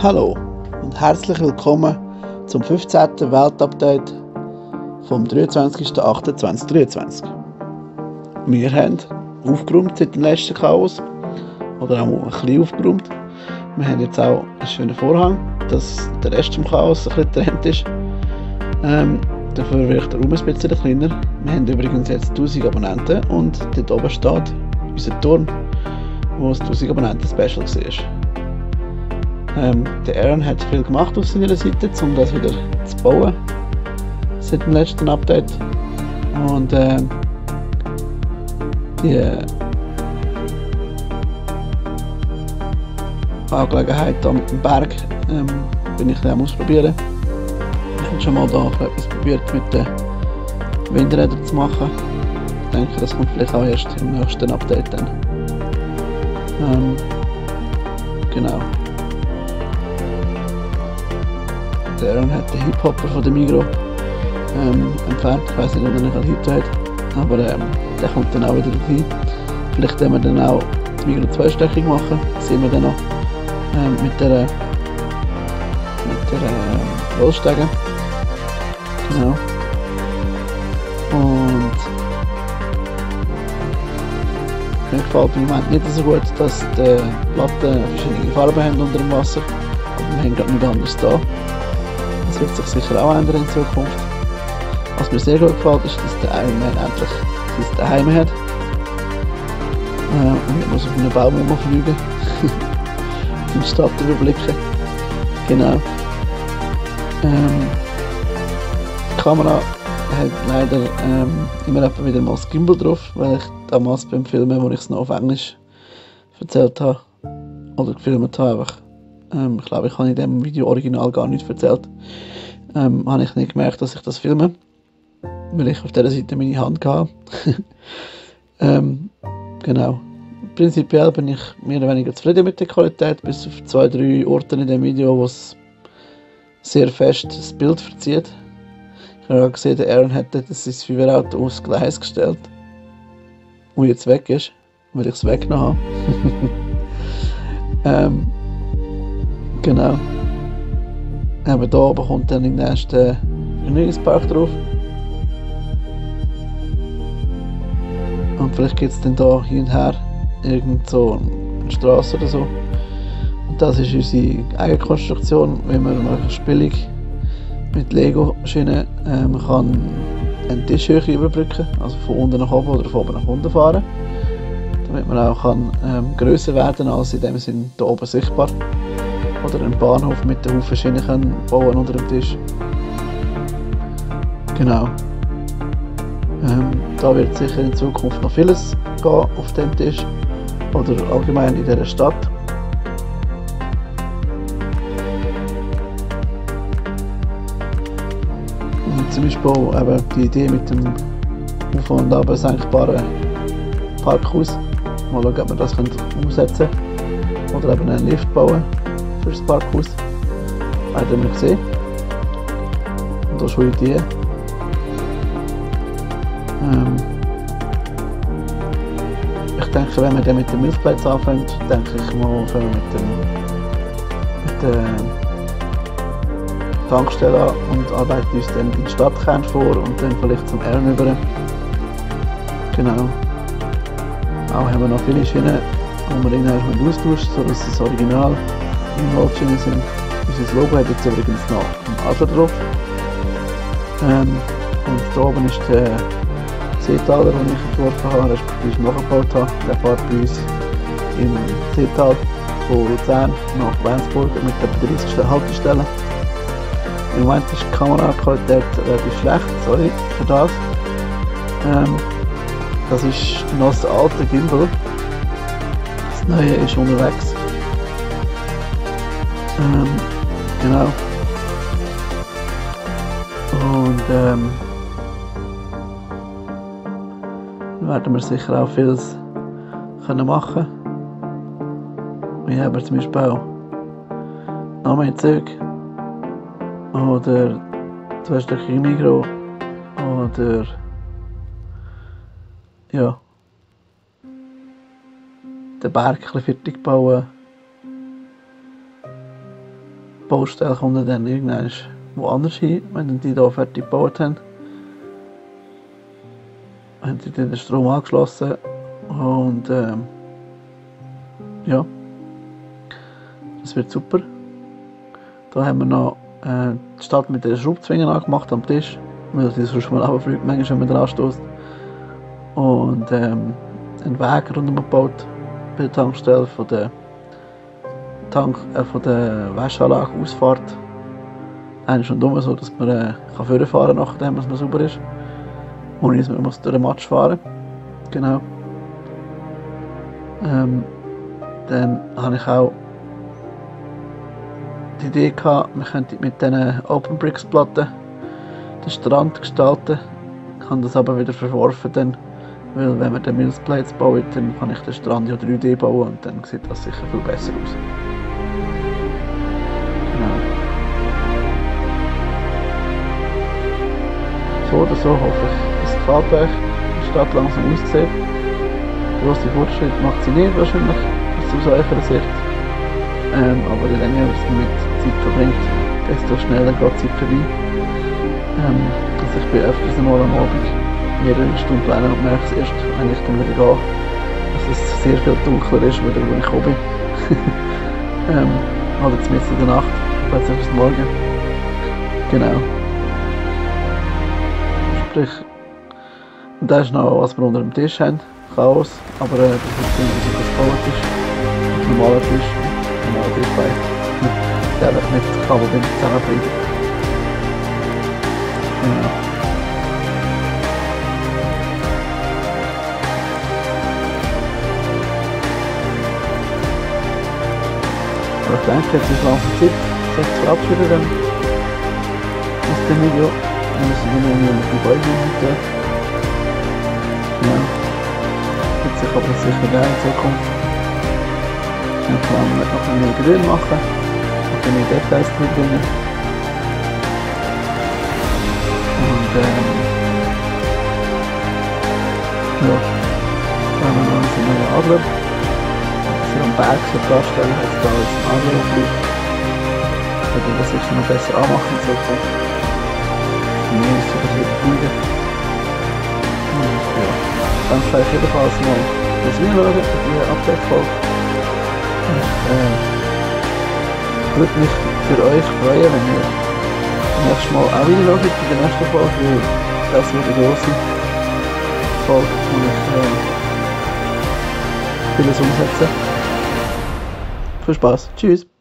Hallo und herzlich willkommen zum 15. Weltupdate vom 23.08.2023. Wir haben aufgeräumt seit dem letzten Chaos, oder auch ein bisschen aufgeräumt. Wir haben jetzt auch einen schönen Vorhang, dass der Rest vom Chaos ein bisschen getrennt ist. Dafür wird der Raum ein bisschen kleiner. Wir haben übrigens jetzt 1000 Abonnenten und dort oben steht unser Turm, wo das 1000 Abonnenten-Special war. Der Aaron hat viel gemacht auf seiner Seite, um das wieder zu bauen, seit dem letzten Update. Und die Angelegenheit hier mit dem Berg bin ich am Ausprobieren. Ich habe schon mal da etwas probiert mit den Windrädern zu machen. Ich denke, das kommt vielleicht auch erst im nächsten Update dann. Genau. Der Aaron hat den Hip-Hopper von der Migros entfernt. Ich weiß nicht, ob er nicht Hit hat, aber der kommt dann auch wieder rein. Vielleicht werden wir dann auch die Migros zweistöckig machen. Das sehen wir dann noch mit der Rollstege. Genau. Und mir gefällt im Moment nicht so gut, dass die Platten verschiedene Farben haben unter dem Wasser. Aber wir haben gerade nichts anderes da. Das wird sich sicher auch ändern in Zukunft. Was mir sehr gut gefällt, ist, dass der Iron Man endlich sein Zuhause hat. Und nicht muss auf einen Baum rumfliegen. Die Stadt überblicken. Genau. Die Kamera hat leider immer wieder mal das Gimbal drauf, weil ich damals beim Filmen, wo ich es noch auf Englisch erzählt habe, oder gefilmt habe, einfach, ich glaube, ich habe in dem Video original gar nicht erzählt, habe ich nicht gemerkt, dass ich das filme, weil ich auf dieser Seite meine Hand hatte. Genau. Prinzipiell bin ich mehr oder weniger zufrieden mit der Qualität, bis auf 2-3 Orte in dem Video, wo es sehr fest das Bild verzieht. Ich habe gesehen, der Aaron hat das Feuerauto aufs Gleis gestellt, wo jetzt weg ist, weil ich es weggenommen habe. Genau. Aber da oben kommt dann im nächsten Vergnügungspark drauf. Und vielleicht gibt es dann da hin und her irgend so eine Straße oder so. Und das ist unsere eigene Konstruktion, wenn man billig mit Lego-Schienen man kann eine Tischhöhe überbrücken, also von unten nach oben oder von oben nach unten fahren, damit man auch kann, grösser werden als in dem Sinn hier oben sichtbar. Oder einen Bahnhof mit den Haufen Schienen können bauen unter dem Tisch. Genau. Da wird sicher in Zukunft noch vieles gehen auf dem Tisch oder allgemein in dieser Stadt. Und zum Beispiel eben die Idee mit dem auf- und ab senkbaren Parkhaus. Mal schauen, ob wir das umsetzen können. Oder eben einen Lift bauen für das Parkhaus. Werden wir sehen. Und auch schon Ideen. Ich denke, wenn wir dann mit dem Milchplatz anfangen, denke ich mal, fangen wir mit der Tankstelle an und arbeiten uns dann in den Stadtkern vor und dann vielleicht zum Aaron über. Genau. Auch haben wir noch viele Schienen, die wir irgendwann austauschen, sodass das Original in Holzschienen sind. Unser Logo hat jetzt übrigens noch ein Alter drauf. Und da oben ist der Seetaler, den ich entworfen habe, respektive nachgebaut habe. Der fährt bei uns im Seetal von Luzern nach Flensburg mit etwa 30 Haltestellen. Im Moment ist die Kameraqualität relativ schlecht, sorry für das. Das ist noch das alte Gimbal. Das neue ist unterwegs. Genau. Und werden wir sicher auch vieles können machen. Wir haben zum Beispiel auch noch mehr Zeug oder zweistöckige Migros oder ja, den Berg ein bisschen fertig bauen Baustelle kommt dann irgendwann woanders hin, wenn die hier fertig gebaut haben. Haben sie dann den Strom angeschlossen und ja, das wird super. Da haben wir noch die Stadt mit den Schraubzwingen angemacht am Tisch, weil sie sonst mal runterfliegt, manchmal, wenn man dran stößt. Und einen Weg rundherum gebaut bei der Tankstelle von der Wäscheanlage Ausfahrt. Einer schon dumm, so dass man vorfahren kann, nachdem man sauber ist. Ohne dass man durch den Matsch fahren muss. Genau. Dann habe ich auch die Idee gehabt, wir könnten mit diesen Open Bricks Platten den Strand gestalten. Ich habe das aber wieder verworfen, dann, weil wenn wir den Mills Plates bauen, dann kann ich den Strand ja 3D bauen und dann sieht das sicher viel besser aus. Genau. So oder so hoffe ich, es gefällt euch, wie die Stadt langsam aussieht. Grosse Fortschritte macht sie nicht wahrscheinlich, aus eurer Sicht. Aber je länger es mit Zeit verbringt, desto schneller geht die Zeit vorbei. Also ich bin öfters einmal am Abend mehrere Stunden lernen und merke es erst, wenn ich dann wieder gehe, dass es sehr viel dunkler ist, wieder wo ich gekommen bin. Oder zumindest in der Nacht, plötzlich bis morgen. Genau. Sprich, und das ist noch, was wir unter dem Tisch haben. Chaos, aber das ist ziemlich so das Bauertisch. Ein normaler Tisch. Normaler Tisch bei. Der einfach mit Kabelbind zusammenbringen. Genau. Aber ich denke, jetzt ist langsam Zeit, sich zu verabschieden aus dem Video. Wir müssen nur noch die Gebäude hinten. Genau. Wird sich aber sicher gerne in Zukunft. Dann kann man noch ein mehr Grün machen, noch ein mehr Details drin. Und ja, dann haben wir noch unseren neuen Adler. Sie am Berg so darstellen, jetzt da ist ein Adler aufliegt. Ich würde das sicher noch besser anmachen in Zukunft. Für mich ist es wieder cool. Ja, dann sage ich jedenfalls mal das Video für die Update-Folge. Ich würde mich für euch freuen, wenn ihr nächstes Mal auch wieder schaut in der nächsten Folge, weil das wird eine grosse Folge, wo ich vieles umsetze. Viel Spaß, tschüss!